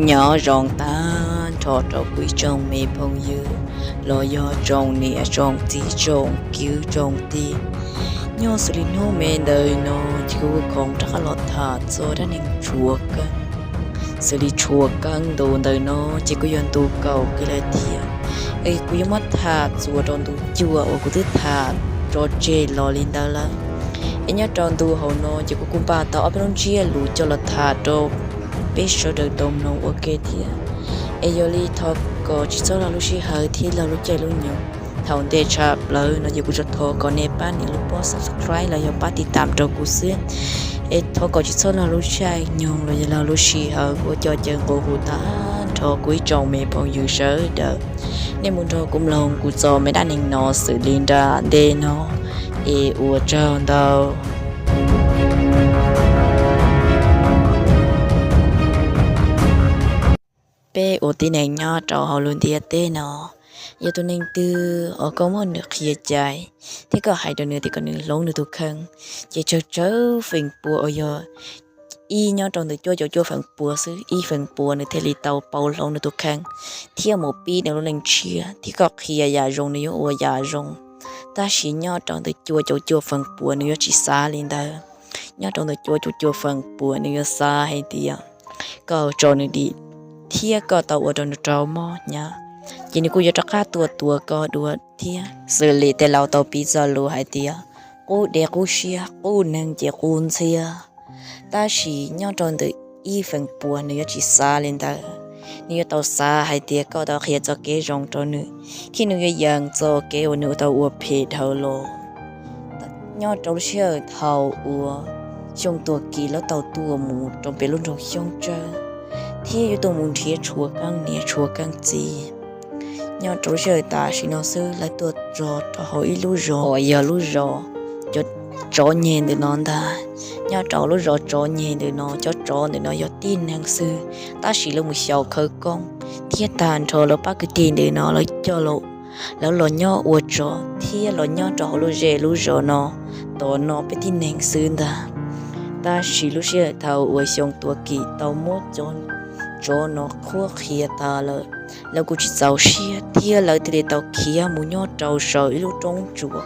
Nyob zoo tag nrho rau kuv ib tsoom me phooj ywg los yog tsoom niam tsoom txiv tsoom kwv tsoom tij. Nyob xws li hnub me ntawm no ces kuv kuj khoom rov qab los tham txog dab neeg Tshuav Keeb. Xws li Tshuav Keeb ntu ntawm no ces kuj yog ntu kaum kiag lawm thiab. Es kuv yuav muab tham txuas rau ntu cuaj uas kuv twb tham tso tseg los li ntawd lawm. Es nyob rau ntu hauv no ces kuv kuj npaj tau ob peb lub ntsiab lus coj los tham rau peb sawv daws tau mloog ua ke thiab. Es yog li thov kom tsis txhob lag lub sij hawm thiab lag lub caij lub nyoog. Thaum ntej tshaj plaws no ces kuv tsuas thov kom nej pab nias lub pob subscribe los yog pab tiv tam rau kuv xwb. Es thov kom tsis txhob lag lub caij nyoog los yog lag lub sij hawm ua cov caw nqua hu tag nrho kuv ib tsoom me phooj ywg sawv daws. Nej mus nrog kuv mloog kuv txoj me dab neeg no xws li nram ntej no. Es ua tsaug ntau. Peb ua tib neeg nyob rau hauv lub ntiaj teb no, yog tus neeg twg uas koj muab nws qhia cai thiab koj hais rau nws tias kom nws hloov nws tus kheej, ces tsawg tsawg feem pua uas yog ib nyob rau ntawm cuaj caum cuaj feem pua xwb, ib feem pua nws thiaj li tau pauv hloov nws tus kheej thiab mus pib nws lub neej tshiab. Thiab koj qhia yam zoo nws yuav ua yam zoo, tab sis nyob rau ntawm cuaj caum cuaj feem pua nws yuav tsis xav li ntawd. Nyob rau ntawm cuaj caum cuaj feem pua nws yuav xav hais tias koj tso nws dim thiab koj tau ua rau nws raug mob hnyav, ces nws kuj yuav rov qab tuaj tua koj dua thiab. Xws li tej laus tau piv txoj lus hais tias qub dej qub siab, qub neeg ces qub ntxhiab. Tab sis nyob rau ntawm ib feem pua nws yuav tsis xav li ntawd. Nws yuav tau xav hais tias koj tau qhia txoj kev zoo rau nws, thiab nws yuav yees txoj kev uas nws tau ua phem dhawv los. Nyob rau lub sij hawm thaum uas Xyooj Tuam Kim lawv tau tuaj mus rau pem lub nroog Xyoob Tsawb, thiab yuav tuaj mus nrhiav Tshuav Keeb niam Tshuav Keeb txiv. Nyob rau lub sij hawm tam sim no xwb lawv tuaj txog rau hauv ib lub zos uas yog lub zos cov tsov nyeg ntawm no ntag. Nyob rau lub zos tsov nyeg ntawm no cov tsov ntawm no yog tib neeg xwb, tab sis lawv mus xyaum khawv koob, thiab tag nrho lawv pab kwv tij ntawm no lawv coj, lawv los nyob ua tsov thiab los nyob rau hauv lub zej lub zos no, tom no peb tib neeg xwb ntag. Tab sis lub sij hawm thaum uas Xyooj Tuam Kim tau muab cov tsov no qhuab qhia tas lawm, lawv kuj tsis txaus siab thiab lawv thiaj li tau khiav mus nyob rau saum ib lub roob tsuas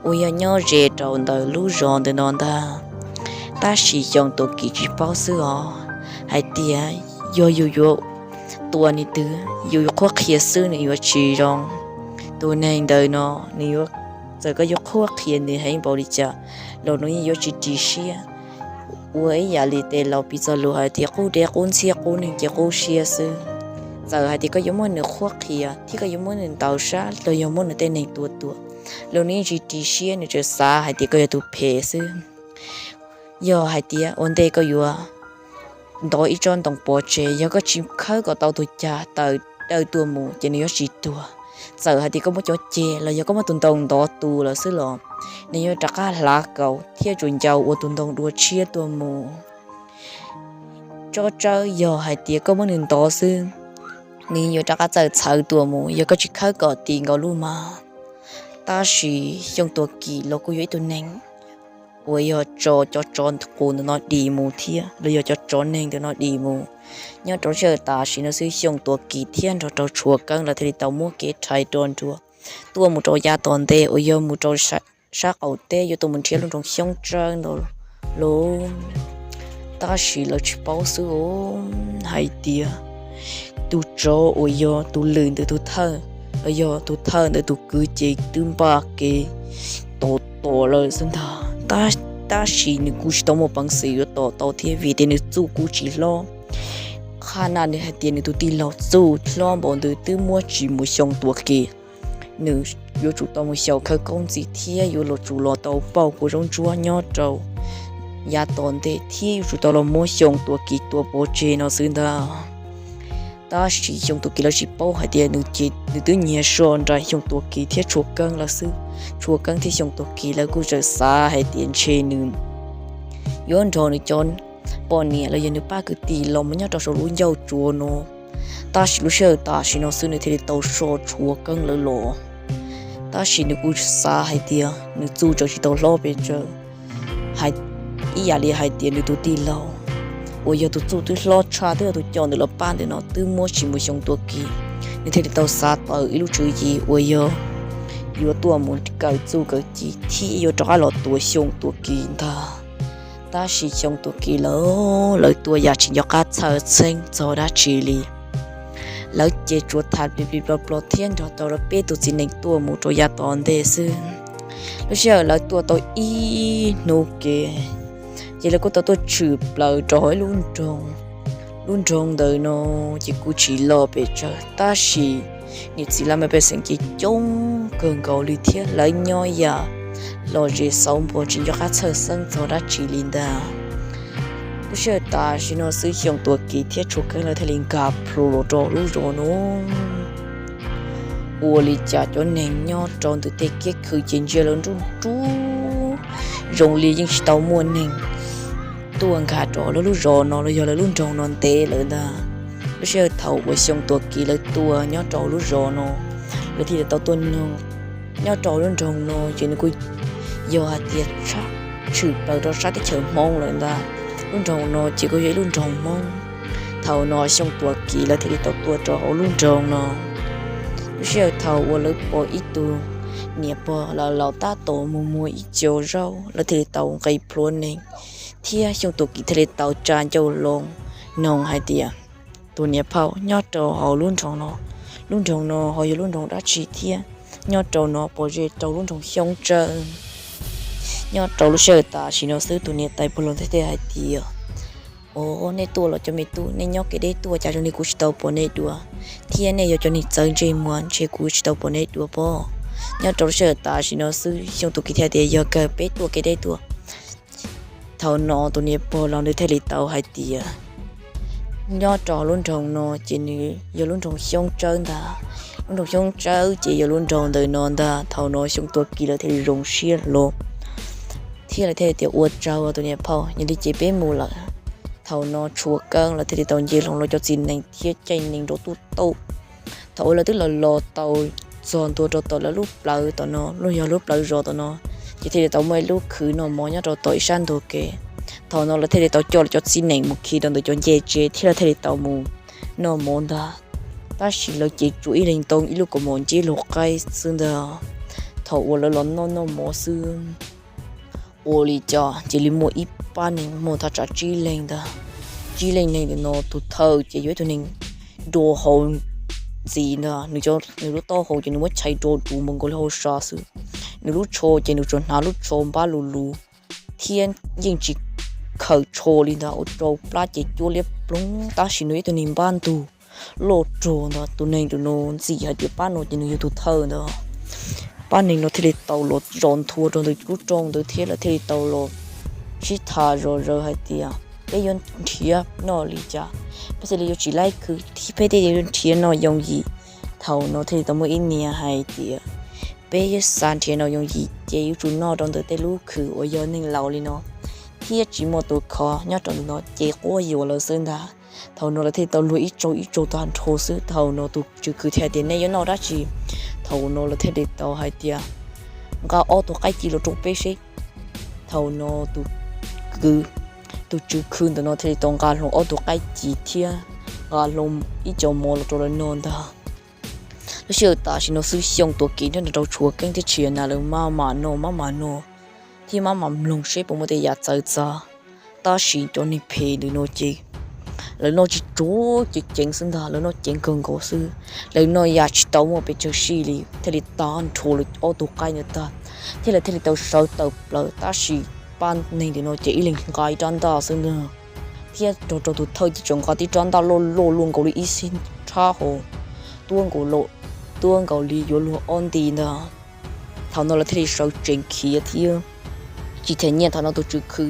uas yog nyob ze rau ntawm lub zos ntawm no ntag. Tab sis Xyooj Tuam Kim tsis paub xwb os, hais tias yog yus yuav tua nws twg, yus yuav qhuab qhia xwb nws yuav tsis zoo. Tus neeg ntawm no nws yuav, txawm koj yuav qhuab qhia nws heev npaum li cas los nws yeej yuav tsis ris siab. Ua ib yam li tej laus piv txoj lus hais tias qub dej qub ntxhiab, qub neeg ces qub siab xwb. Txawm hais tias koj yuav muab nws qhuab qhia thiab koj yuav muab nws ntaus sab los yog muab nws tej neeg tua tuag los nws yeej tsis ris siab, nws tsuas xav hais tias koj yog tus phem xwb. Yog hais tias ua ntej koj yuav ntov ib tsob ntoo pov tseg, yog koj tsis khawb kom tau tus cag tawm dawj tuaj mus ces nws yuav tsis tuag. Txawm hais tias koj muab cov ceg los yog koj muab tus ntoo ntov tu lawm xwb los nws yuav rov qab hlav kaus thiab tsuas ncaus ua tus ntoo dua tshiab tuaj mus. Tsob tsawb yog hais tias koj muab nws ntov xwb, nws yuav rov qab txawj txhawv tuaj mus yog koj tsis khawb kom ti nkaus lub mas. Tab sis Xyooj Tuam Kim los kuj yog ib tug neeg uas yog tso cov tsov qus ntawm no dim mus thiab los yog cov tsov neeg ntawm no dim mus. Nyob rau lub sij hawm tam sim no xwb Xyooj Tuam Kim thiab nrog rau Tshuav Keeb lawv thiaj li tau muab kev rhais rau nruab tuaj mus rau yav tom ntej uas yog mus rau sab qaum teb yuav tuaj mus nrhiav lub nroog Xyoob Tsawb ntawd lauj. Tab sis lawv tsis paub xwb os, hais tias tus tsov uas yog tus lwm ntawm tus thawj, los yog tus thawj ntawm tus kwv ces twb npaj kev tom tom lawm xwb ntag. Tab sis nws kuj tsis tau muaj peev xwm yuav tom tau thiab vim tias nws txuj kuj tsis hlob. Qhov no nws hais tias nws tus tij laug txuj hlob npaum ntawd twb muab tsis mus Xyooj Tuam Kim, nws yuav tsum tau mus xyaum khawv koob ntxiv thiab yuav los tsum los tau pauj kua zaub ntsuab nyob rau yav tom ntej thiab yuav tsum tau los muab Xyooj Tuam Kim tua pov tseg no xwb ntag. Tab sis Xyooj Tuam Kim lawv tsis paub hais tias nws ces nws twb nyiag so nraim Xyooj Tuam Kim thiab Tshuav Keeb lawv xwb. Tshuav Keeb thiab Xyooj Tuam Kim lawv kuj txawm xav hais tias ntshe nws yuav nrog nws cov poj niam los yog nws pab kwv tij los mus nyob rau saum lub ncauj tsuas no. Tab sis lub sij hawm tam sim no xwb nws thiaj li tau so Tshuav Keeb lawv los. Tab sis nws kuj xav hais tias nws txuj tseem tsis tau hlob pes tsawg, hais ib yam li hais tias nws tus tij laug uas yog tus txuj twb hlob tshaj twb yog tus coj ntawm los pab ntawm no twb muab tsis mus Xyoo Tuam Kim. Nws thiaj li tau xav tawm ib lub tswv yim uas yog yuav tuaj mus kawm txuj kawm ci thiab yuav rov qab los tua Xyoo Tuam Kim ntag. Tab sis Xyoo Tuam Kim lawv, lawv tuaj yam tsis nco qab txhawj xeeb txog dab tsi li. Lawv ces tsuas tham plis plis plos plos thiab nrog rau peb tus txiv nees tuaj mus rau yav tom ntej xwb. Lub sij hawm lawv tuaj tau ib hnub ke, ces lawv kuj tau tuaj tshwm plaws rau hauv ib lub nroog. Lub nroog ntawd no ces kuj tsis loj pes tsawg, tab sis niam txiv laj mej pej xeem ces coob kawg nkaus li thiab lawv nyob yam lom zem xauv npua tsis nco qab txhawj xeeb txog dab tsi li ntag. Lub sij hawm tam sim no xwb Xyoo Tuam Kim thiab Tshua Keeb lawv thiaj li nkag plhuav los rau lub zos no. Ua li cas cov neeg nyob rau ntawm tej kiab khw ces ntsia lawv nruj nruj, zoo li yeej tsis tau muaj neeg tuaj nkag rau lawv lub zos no los yog lawv lub nroog no ntev lawm ntag. Lub sij hawm thaum uas Xyoo Tuam Kim lawv tuaj nyob rau lub zos no, lawv thiaj li tau tuaj noog. Nyob rau lub nroog no ces nws kuj yog hais tias tshwm plaws rau sab teb chaws Hmoob lawm ntag. Lub nroog no ces kuj yog ib lub nroog Hmoob. Thaum no Xyoo Tuam Kim lawv thiaj li tau tuaj rau hauv lub nroog no. Lub sij hawm thaum uas lawv pom ib tug niam pog laus laus tab tom mus muag ib co zaub, lawv thiaj li tau nqis plhuav neeg, thiab Xyoo Tuam Kim thiaj li tau tsa ncauj loo noog hais tias, tus niam phauj, nyob rau hauv lub nroog no, lub nroog no ho yog lub nroog dab tsi thiab nyob rau no puas ze rau lub nroog Xyoob Tsawb? Nyob rau lub sij hawm tam sim no xwb tus niam tais pog laus thiaj hais tias, o, nej tuaj los cov me tub, nej nyob kev deb tuaj, cas zoo li kuv tsis tau pom nej dua, thiab nej yog cov neeg txawv ntsej muag ntshe kuv tsis tau pom nej dua pob. Nyob rau lub sij hawm tam sim no xwb Xyoo Tuam Kim thiaj tias, yog kawg peb tuaj kev deb tuaj. Thaum no tus niam pog laus nws thiaj li tau hais tias, nyob rau lub nroog no ces nws yog lub nroog Xyoob Tsawb ntag. Lub nroog Xyoob Tsawb ces yog lub nroog ntawm no ntag. Thaum no Xyoo Tuam Kim lawv thiaj li zoo siab hlo thiab lawv thiaj li tias, ua tsaug tus niam phauj, yog li ces peb mus lawm. Thaum no Tshua Keeb lawv thiaj li tau nce hlo los cov txiv nees thiab caij nees nrov tuj tauj. Thaum uas lawv twb los los tau txog ntua rau tom lawv lub plawv tom no, lub yog lub plawv zos tom no, ces thiaj li tau muaj ib lub khw noj mov nyob rau tom ib sab ntug kev. Thaum no lawv thiaj li tau coj lawv cov txiv nees mus khi rau ntawm cov ncej tsev thiab lawv thiaj li tau mus noj mov ntag. Tab sis lawv ces tsuas ib leeg ntoo ib lub kaus mom nceb luag qaib xwb ntag. Thaum uas lawv los noj noj mov xwb, ua li cas cia li muaj ib pab neeg muaj thaj tsam tsib leeg ntag. Tsib leeg neeg ntawm no tus thawj ces yog ib tug neeg nrua hau ntxiv ntag, nws lub taub hau ces nws muab chais nrua duv mus nkaus li hauv sab xwb. Nws lub tsho ces nws tsuas hnav lub tsho npab lus lus thiab yeej tsis khaws tsho li ntag, ua rau plab ces cuab liab ploog. Tab sis nws ib tug neeg npab ntug loj ruam ntag. Tus neeg ntawm no ntxim hais tias pab no ces nws yog tus thawj ntag. Pab neeg no thiaj li tau los zov nthua rau ntawm lub rooj ntawd thiab lawv thiaj li tau los sib tham zom zaws hais tias, peb yuav nrhiav noj li cas peb thiaj li yuav tsis laib khwv thiab peb thiaj yuav nrhiav noj yooj yim. Thaum no thiaj li tau muaj ib niag hais tias, peb xav nrhiav noj yooj yim ces yuav tsum noj rau ntawm tej lub khw uas yog neeg laus li no thiab tsis muaj tus kho nyob rau ntawm no ces quab yuam lawv xwb ntag. Thaum no lawv thiaj li tau luag ib tsaug ib tsaug tag nrho xwb. Thaum no tus tswv khw thiaj hais tias, nej yuav noj dab tsi? Thaum no lawv thiaj li tau hais tias, nqa ob tug qaib ci los rau peb seb. Thaum no tus tswv khw ntawm no thiaj li tau nqa hlo ob tug qaib ci thiab nqa hlo ib co mov los rau lawv noj ntag. Lub sij hawm tam sim no xwb Xyooj Tuam Kim nrog rau Tshuav Keeb thiab Tshia Nas lawv maj mam noj maj mam noj thiab maj mam mloog seb puas muaj tej yam txawv txav. Tab sis cov neeg phem ntawm no ces lawv noj tsis tsuav ceev ceev xwb ntag, lawv noj ceev kawg nkaus xwb. Lawv noj yam tsis tau muaj pes tsawg sij li thiaj li tag nrho lawv ob tug qaib ntawd tag, thiab lawv thiaj li tau sawv tawm plaws. Tab sis pab neeg ntawm no ces ib leeg nqa ib rab ntaj xwb ntag, thiab rau rau tus thawj ces tseem nqa tib rab ntaj loj loj luaj nkaus li ib xib rhab hauv, tuab nkaus li, tuab nkaus li yuav luag ob nti ntag. Thaum no lawv thiaj li sawv tsees khiav thiab tsis them nyiaj. Thaum no tus tswv khw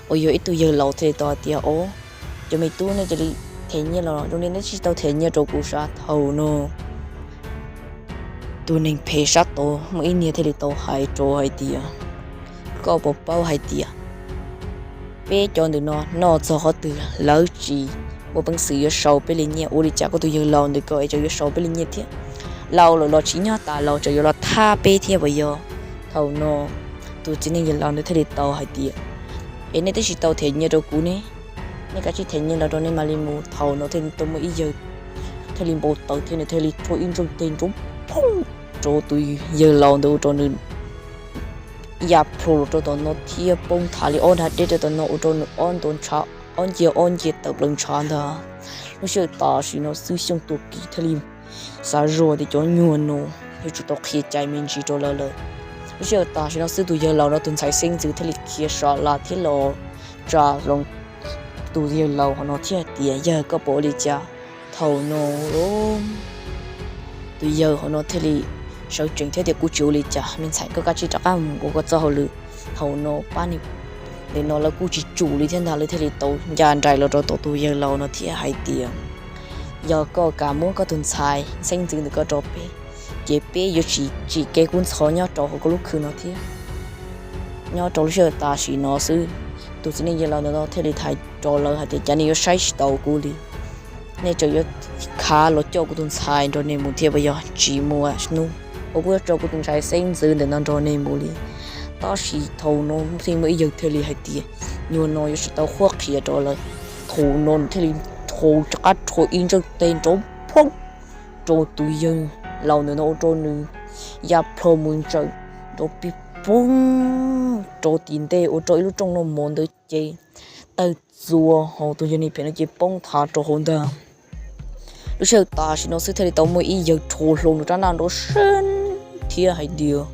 uas yog ib tug yawg laus thiaj li tau hais tias, o, cov me tub, nej cia li them nyiaj los zoo li nej tsis tau them nyiaj rau kuv sav. Thaum no tus neeg phem sab tod muaj ib niag thiaj li tau hais rau hais tias, koj puas paub hais tias peb cov ntawm no noj txog qhov twg lawv tsis muaj peev xwm yuav sau peb li nyiaj, ua li cas koj tus yawg laus ntawm koj es tseem yuav sau peb li nyiaj thiab? Laus lawm los tsis nyob tas, laus tseem yuav los thab peb thiab puas yog? Thaum no tus txiv neej yawg laus ntawd thiaj li tau hais tias, es nej twb tsis tau them nyiaj rau kuv ne, Nej kav tsij them nyiaj nrog rau nej mam li mus. Thaum no thiaj tau muaj ib yawg thiaj li npau taws thiab nws thiaj li rho ib ntsawj teg nrov phooj rau tus yawg laus ntawd ua rau nws ya plho los rau tom no thiab poob thav li ob dag deb rau tom no ua rau nws ob ntua ntshav, ob ncia ob ncia tawm plaws ntshav ntag. Lub sij hawm tam sim no xwb Xyooj Tuam Kim thiaj li xav zoj tias cov nyuag no yuav tsum tau qhia cai me ntsis rau lawv lawm. Lub sij hawm tam sim no xwb tus yawg laus no tus ntxhais xeeb ntxwv thiaj li khiav sa las thiab los tsa hlo tus yawg laus hauv no thiab hais tias, Yawg, koj puas ua li cas? Thaum no tus yawg hauv no thiaj li sawv tsees thiab tias, Kuv tsis ua li cas, me ntxhais, koj kav tsij rov qab mus ua koj txoj hauj lwm. Thaum no pab nim ntawm no lawv kuj tsis tsum li thiab ntag, lawv thiaj li tau ncaj nraim los rau tom tus yawg laus no thiab hais tias, Yog koj kam muab koj tus ntxhais xeeb ntxwv ntawm koj rau peb, ces peb yuav tsis tsim kev kub ntxhov nyob rau hauv koj lub khw no thiab. Nyob rau lub sij hawm tam sim no xwb, tus txiv neej yawg laus ntawm no thiaj li hais rau lawv hais tias, Cas nej yuav saib tsis taus kuv li? Nej tseem yuav khav los coj kuv tus ntxhais nrog nej mus thiab puas yog? Tsis muaj hnub uas kuv yuav tso kuv tus ntxhais xeeb ntxwv ntawm no nrog nej mus li. Tab sis thaum no thiaj muaj ib yawg thiaj li hais tias, Nyuag no yuav tsum tau qhuab qhia rau lawv. Thaum no nws thiaj li rho rov qab rho ib ntsawj teg nrov phooj rau tus yawg laus ntawm no ua rau nws ya plho mus ntsaws nrov pig poog rau tim ntej ua rau ib lub rooj noj mov ntawd ces tawg txuas hauv tus yawg neeg phem no ces poob thav rau hauv ntag. Lub sij hawm tam sim no xwb thiaj li tau muaj ib yawg rho hlo nws rab ntaj nrov seeb thiab hais tias,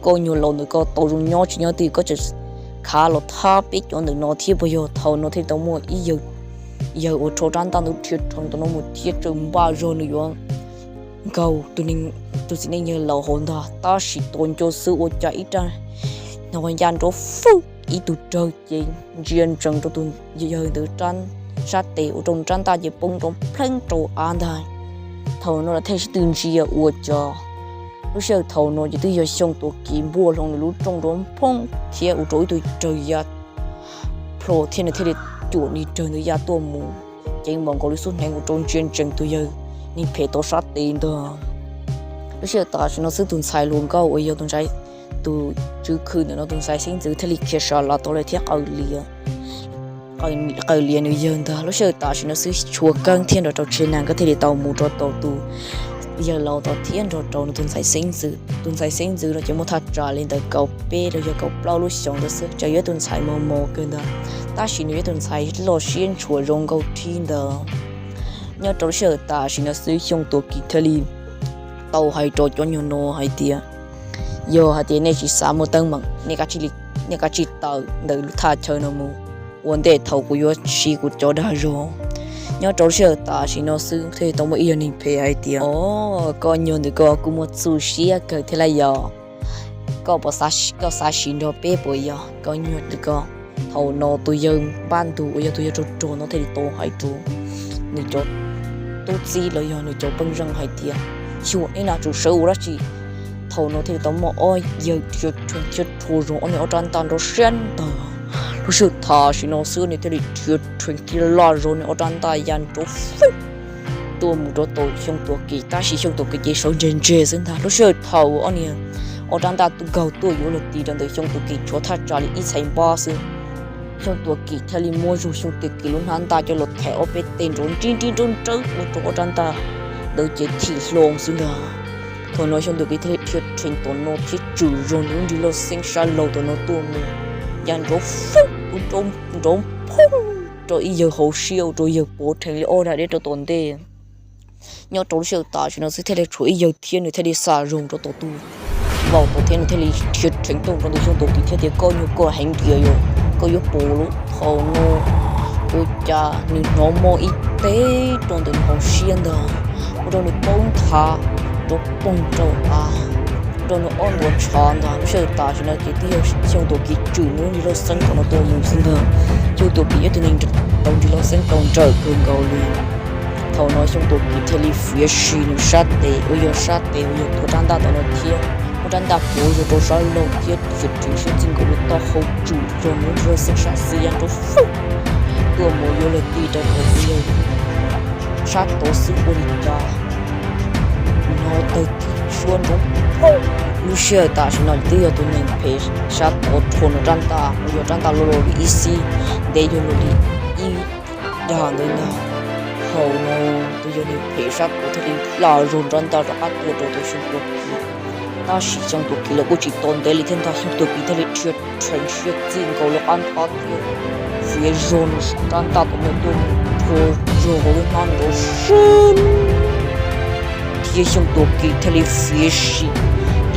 Koj nyuag laus ntawm koj tau zoo nyob tsis nyob twg koj tseem khav los thab peb cov ntawm no thiab puas yog? Thaum no thiaj li tau muaj ib yawg, yawg uas rho rab ntaj ntawd dhia rheev tom no mus thiab tseem npaj zog nws yuav nkaug tus txiv neej yawg laus hauv ntag. Tab sis tos nco xwb ua cas ib rab hnov ya nrov fwj ib tug rawg ces ntsia ntsees rau tus yawg ntawd sab tes ua rau nws rab ntaj ces poob nrov npleeb rau av ntag. Thaum no lawv thiaj sib tw ntsia ua cas lub sij hawm thaum no ces twb yog Xyooj Tuam Kim npuaj hlo nws lub rooj nrov phooj thiab ua rau ib tug rawg ya plho thiab nws thiaj li cuam tus rawg ntawd ya tuaj mus ceev npaum nkaus li xub hneev ua rau ntsia ntsees tus yawg neeg phem tau sab tes ntag. Lub sij hawm tam sim no xwb tus ntxhais hluas nkauj uas yog tus ntxhais, tus tswv khw ntawm no tus ntxhais xeeb ntxwv thiaj li khiav sa las tau lawm thiab qaws lias, qaws lias nws yawg ntag. Lub sij hawm tam sim no xwb Tshua Keeb thiab nrog rau Tshia Nas nkawd thiaj li tau mus rau tom tus yawg laus tod thiab nrog rau nws tus ntxhais xeeb ntxwv. Tus ntxhais xeeb ntxwv no ces muaj thaj tsam li ntawm kaum peb los yog kaum plaub lub xyoos ntawd xwb, tseem yog tus ntxhais mos mos kawg ntag, tab sis nws yog tus ntxhais loj siab ntshua zoo nkauj thib ntawd. Nyob rau lub sij hawm tam sim no xwb Xyooj Tuam Kim thiaj li tau hais rau cov nyuag no hais tias, Yog hais tias nej tsis xav muaj teeb meem, nej kav tsij tawm ntawm lub thaj chaw no mus ua ntej thaum kuv yuav siv kuv cov dag zog. Nyob rau lub sij hawm tam sim no xwb thiaj tau muaj ib yawg neeg phem hais tias, Os, koj nyuag ntawm koj kuj muaj txuj siab kawg thiab laj yog. Koj puas, koj xav sim nrog peb puas yog koj nyuag ntawm koj? Thaum no tus yawg npab ntug uas yog tus yawg rog rog no thiaj li tau hais rau nws cov tub txib los yog nws cov pej xeem hais tias, Xyuas nej no tsum sawv ua dab tsi? Thaum no thiaj li tau muaj ob yawg dhia rheev thiab rho zog ob niag ob rab ntaj nrov siab ntag. Lub sij hawm tam sim no xwb nws thiaj li dhia rheev kiag laj zog nws ob rab ntaj ya nrov fwj tuaj mus rau tom Xyooj Tuam Kim, tab sis Xyooj Tuam Kim ces sawv ntseg ntseg xwb ntag. Lub sij hawm thaum ob niag ob rab ntaj nkaug tuaj yuav los tis rau ntawm Xyooj Tuam Kim tshuav thaj tsam li ib txhais npab xwb, Xyooj Tuam Kim thiaj li muab zog Xyooj Tuam Kim lub hnab ntaj coj los them ob peb teg nrov nrib nrib nrawb nrawb ua rau ob rab ntaj ntawd ces thim hlo xwb ntag. Thaum no Xyooj Tuam Kim thiaj li dhia rheev tom no thiab tswm zog nws lub nrig loj xeeb sab laug tom no tuaj mus, ya nrov fwj ua rau nrov phooj rau ib yawg hauv siab ua rau yawg pov rhees li ob dag deb rau tom ntej. Nyob rau lub sij hawm tam sim no xwb thiaj li tshuav ib yawg thiab nws thiaj li xa zog rau tom tus vauv tod thiab nws thiaj li dhia rheev tuaj rau ntawm Xyooj Tuam Kim thiab tias, Koj nyuag koj heev tiag yog, koj yuav pom lauj. Thaum no ua cas nws hnov mob ib teg rau ntawm nws hauv siab ntag, ua rau nws poob nthav nrov poog rau av, ua rau nws ob ntua ntshav ntag. Lub sij hawm tam sim no ces twb yog Xyooj Tuam Kim tswm nws lub nrig loj xeeb rau no tuaj mus xwb ntag. Xyooj Tuam Kim yog tus neeg tau nrig loj xeeb tau nrawm kawg nkaus li. Thaum no Xyooj Tuam Kim thiaj li fiav si nws sab tes uas yog sab tes uas yog tuav rab ntaj tom no thiab muab rab ntaj puav zog rau sab laug thiab dhia rheev siab txij nkaus li taub hau tswm zog nws lub nrig loj xeeb sab xis ya nrov fwj tuaj mus yuav luag ti rau tom tus yawg sab tod xwb ua li cas hnov tawg suab nrov phooj. Lub sij hawm tam sim no twb yog tus neeg phem sab tod rho nws rab ntaj uas yog rab ntaj luaj luaj li ib xib ntev yuav luag li ib dag ntawd ntag. Thaum no tus yawg niag phem sab tuav thiaj li hla zog rab ntaj rov qab tua rau tus Xyooj Tuam Kim. Tab sis Xyooj Tuam Kim lawv kuj tsis tos ntev li thiab ntag, Xyooj Tuam Kim thiaj li dhia rhees siab txij nkaus lub qab nthab thiab fiav zog rab ntaj tom no tuaj mus rho zog hauv lub hnab nrov sib, thiab Xyooj Tuam Kim thiaj li fiav sim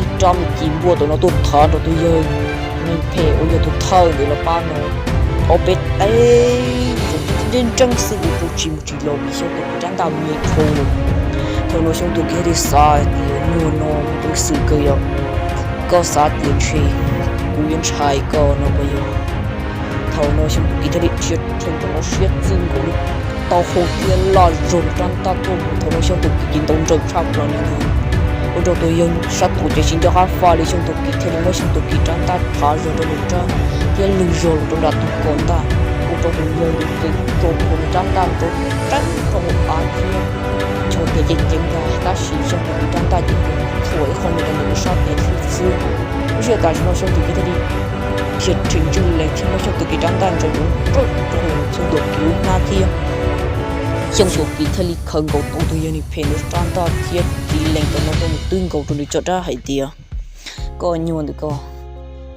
ib rab me ci npuaj tom no tuaj thav rau tus yawg neeg phem uas yog tus thawj ntawd los pab no ob peb teg, nreeb nreeb xwb ua rau tsis mus tsis los vim Xyooj Tuam Kim rab ntaj me dhau lawm. Thaum no Xyooj Tuam Kim thiaj li xav tias nyuag no mus peev xwm kawg yom, koj xav tias ntshe kuv yuav ntshai koj no puas yog? Thaum no Xyooj Tuam Kim thiaj li dhia rhees rau no siab txij nkaus lub taub hau thiab hla zog rab ntaj tuaj mus. Thaum no Xyooj Tuam Kim ces ntaus nrawm tshaj plaws li ntag, ua rau tus yawg sab tuav ces tsis nco qab faj li. Xyooj Tuam Kim thiaj li muab Xyooj Tuam Kim rab ntaj rhav zog rau nws rab thiab lwg zog los rau nram tus kaum ntaj, ua rau tus yawg ces tso plhuav nws rab ntaj nrov reeb rau hauv av thiab ncho tes ceev ceev ntag. Tab sis Xyooj Tuam Kim rab ntaj ces tsuas txhuam ib qho me rau ntawm nws sab tes xwb xwb. Lub sij hawm tam sim no Xyooj Tuam Kim thiaj li dhia rhees ntswj lees thiab muab Xyooj Tuam Kim rab ntaj ntsaws nrov rau Xyooj Tuam Kim lub hnab thiab Xyooj Tuam Kim thiaj li khaws nkaus tau tus yawg niag phem ntawd rab ntaj thiab ris lees tom no tuaj mus twb nkaus rau nws caj dab hais tias, koj nyuag ntawm ko,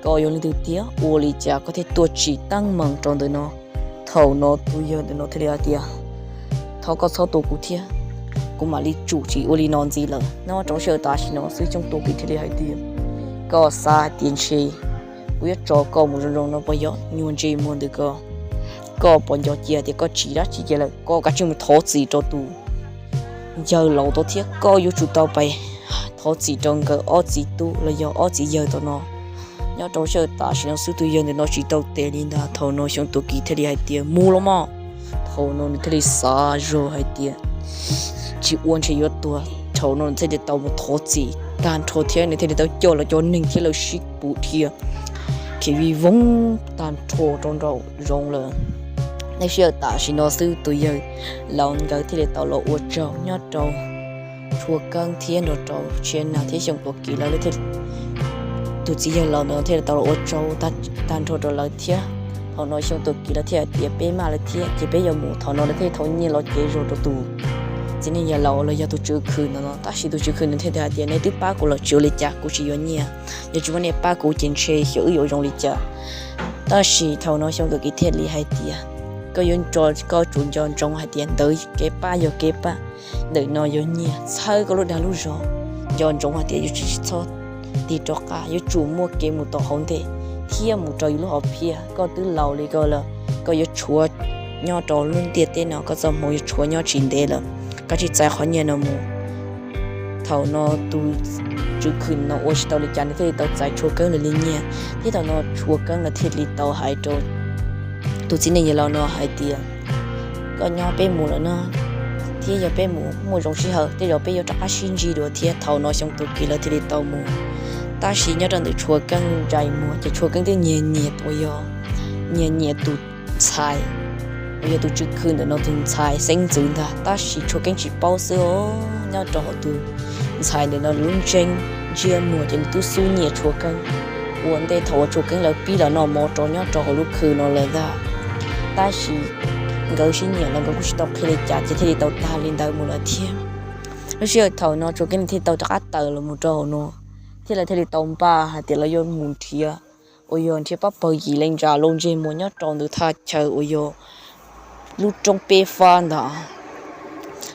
koj yog leej twg thiab ua li cas koj thiaj tuaj tsim teeb meem rau ntawm no? Thaum no tus yawg ntawm no thiaj li hais tias, thov koj txhob tua kuv thiab, kuv mam li tsum tsis ua li no ntxiv lawm. Nyob rau lub sij hawm tam sim no xwb Xyooj Tuam Kim thiaj li hais tias, koj xav hais tias ntshe kuv yuav tso koj mus zoo zoo no puas yog? Nyuag ntsej muag ntawm ko, koj puas nco cia tias koj tsim dab tsi cia lawm? Koj kav tsij mus thov txim rau tus yawg laus tau thiab koj yuav tsum tau pais thov txim rau nkawd ob txiv tub los yog ob txiv yawg tom no. Nyob rau lub sij hawm tam sim no xwb tus yawg ntawm no tsis tau tes li ntag. Thaum no Xyooj Tuam Kim thiaj li hais tias, mus los mas. Thaum no nws thiaj li xav zog hais tias tsis ua ntshe yuav tuag. Thaum no nws thiaj li tau mus thov txim tag nrho thiab nws thiaj li tau coj lawv cov neeg thiab lawv sib pus dhia khiav vij voog tag nrho rau nraum zoov lawm. Lub sij hawm tam sim no xwb tus yawg laus nkawd thiaj li tau los ua tsaug nyob rau Tshua Keeb thiab nrog rau Tshia Nag thiab Xyooj Tuam Kim lawv thiaj, tus txiv yawg laus ntawd thiaj li tau los ua tsaug tag nrho rau lawv thiab. Thaum no Xyooj Tuam Kim lawv thiaj hais tias peb maj lawm thiab ces peb yuav mus. Thaum no lawv thiaj thau nyiaj los cev zog rau tus txiv neej yawg laus los yog tus tswv khw ntawd no. Tab sis tus tswv khw ntawd thiaj hais tias nej twb pab kuv lawm tsis ua li cas, kuv tsis yuav nyiaj. Yog tsis muaj nej pab kuv ces ntshe xyov wb yuav zoo li cas. Tab sis thaum no Xyooj Tuam Kim thiaj li hais tias koj yuav nco, koj tsum nco ntsoov hais tias ntawd kev pab yog kev pab, ntawm no yog nyiaj txhawb koj lub dag lub zog. Nco ntsoov hais tias yuav tsum tsis txhob tig rov qab, yuav tsum muaj kev mus tom hauv ntej thiab mus rau yus lub hom phiaj. Koj twb laus li ko lawm, koj yuav tshuav nyob rau lub ntiaj teb no, koj txoj hmoov yuav tshuav nyob tsis ntev lawm. Koj tsis txais qhov nyiaj no mus. Thaum no tus tswv khw no ua tsis tau li cas nws thiaj li tau txais Tshua Keeb lawv li nyiaj. Thiab thaum no Tshua Keeb lawv thiaj li tau hais rau tus txiv neej yawg laus no hais tias koj nyob peb mus lawm no, thiab yog peb mus muaj zoo sij hawm tej zaum peb yuav rov qab sib ntsib dua thiab. Thaum no Xyooj Tuam Kim lawv thiaj li tau mus. Tab sis nyob rau ntawm Tshua Keeb ntsais muag ces Tshua Keeb twb nyiag nyiag uas yog nyiag nyiag tus ntxhais uas yog tus tswv khw ntawm no tus ntxhais xeeb ntxwv ntag. Tab sis Tshua Keeb tsis paub xwb os, nyob rau hauv tus ntxhais ntawm no lub ntsej ntsiab muag ces nws twb xub nyiam Tshua Keeb ua ntej thaum uas Tshua Keeb lawv pib los noj mov rau nyob rau hauv lub khw no lawm ntag. Tab sis nkawd sib nyiam los nkawd kuj tsis tau qhia li cas ces thiaj li tau tag li ntawd mus lawm thiab. Lub sij hawm thaum no Tshua Keeb thiaj li tau rov qab tawm los mus rau hauv no, thiab lawv thiaj li tau npaj hais tias lawv yuav mus nrhiav uas yog nrhiav pab pawg yim leej ntsa loj ntsej muag nyob rau ntawm thaj chaw uas yog lub roob peb fab ntag.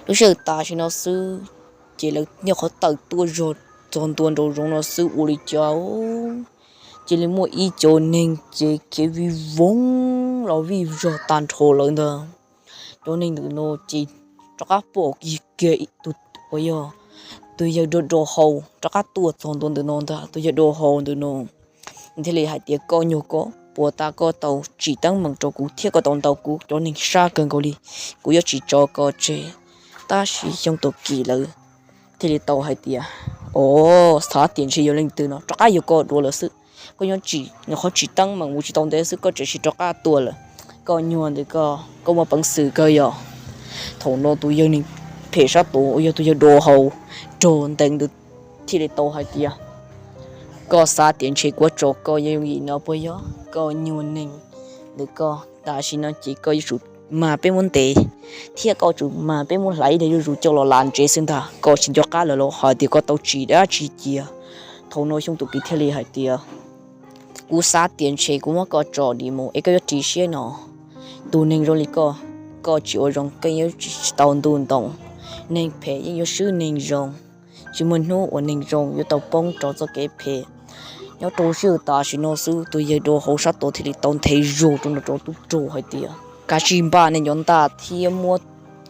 Lub sij hawm tam sim no xwb ces lawv nyuam qhuav tawm tuaj zog txog ntua nraum zoov no xwb ua li cas cia li muaj ib co neeg ces khiav vij voog los vij zog tag nrho lawm ntag. Cov neeg ntawm no ces rov qab pom kiag tus uas yog tus yawg do do hau rov qab tuaj txog ntua ntawm no ntag. Tus yawg do hau ntawm no thiaj li hais tias koj nyuag ko, puas tas koj tau tsim teeb meem rau kuv thiab koj tau ntaus kuv cov neeg sab kawg nkaus li, kuv yuav tsis tso koj tseg. Tab sis Xyooj Tuam Kim lawv thiaj li tau hais tias, o, xav tias ntshe yog leej twg no rov qab yog koj dua lawm xwb. Koj nyob tsis, nyuam qhuav tsim teeb meem mus tsis tau ntev xwb koj tseem sib rov qab tuaj lawm. Koj nyuag ntawm ko, koj muaj peev xwm kawg yog. Thaum no tus yawg neeg phem sab tuav uas yog tus yawg do hau rog ntees ntawd thiaj li tau hais tias, koj xav tias ntshe kuv tso koj yooj yim no puas yog? Koj nyuag neeg ntawm ko, tam sim no ces koj yuav tsum mas peb muab ntes, thiab koj tsum mas peb muab hlais ib daim zuj zus coj los las ntsev xwb ntag. Koj tsis nco qab lawm los hais tias koj tau tsis dab tsi cia. Thaum no Xyooj Tuam Kim thiaj li hais tias, kuv xav tias ntshe kuv muab koj tso dim mus es koj yuav ris siab no. Tus neeg zoo li koj, koj tsis ua zoo koj yuav tsis tau ntuj ntoo. Neeg phem yeej yuav swb neeg zoo, tsis muaj hnub uas neeg zoo yuav tau poob rau txoj kev phem. Nyob rau sij hawm tam sim no xwb tus yawg dua hauv sab tod thiaj li tau nthe zog rau nram rau tub rog hais tias, kav tsij npaj nej cov ntaj thiab muab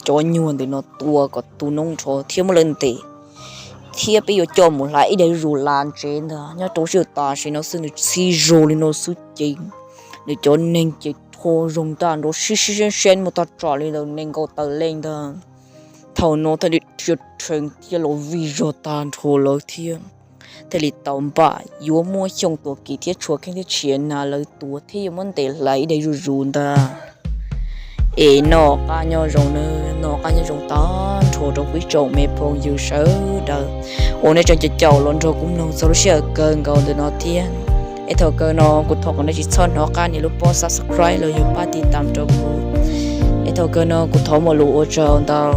cov nyuag ntawm no tua kom tu noob nrho thiab muab lawv ntes, thiab peb yuav coj mus hlais ib daim zuj zus las ntsev ntag. Nyob rau sij hawm tam sim no xwb nws txhib zog li no xwb ces nws cov neeg ces rho zoo tag nrho sib sib seb seb muaj tag tsam li ntawm nees nkaum tawm leej ntag. Thaum no thiaj li rhia rhees thiab los vij zog tag nrho lawv thiab. Thiaj li tau npaj yuav muab Xyooj Tuam Kim thiab Tshua Kheej thiab Tshia Nas lawv tua thiab yuav muab ntes hlais ib daim zuj zus ntag. Es noj qab nyob zoo nawb, noj qab nyob zoo tag nrho rau kuv ib tsoom me phooj ywg sawv daws uas nej tseem caum caum los nrog kuv mloog txog lub sij hawm kawg nkaus ntawm no thiab. Es thaum kawg no kuv thov kom nej tsis txhob hnov qab nias lub pob subscribe los yog pab tiv tam rau kuv. Es thaum kawg no kuv thov muaj lus ua tsaug ntau.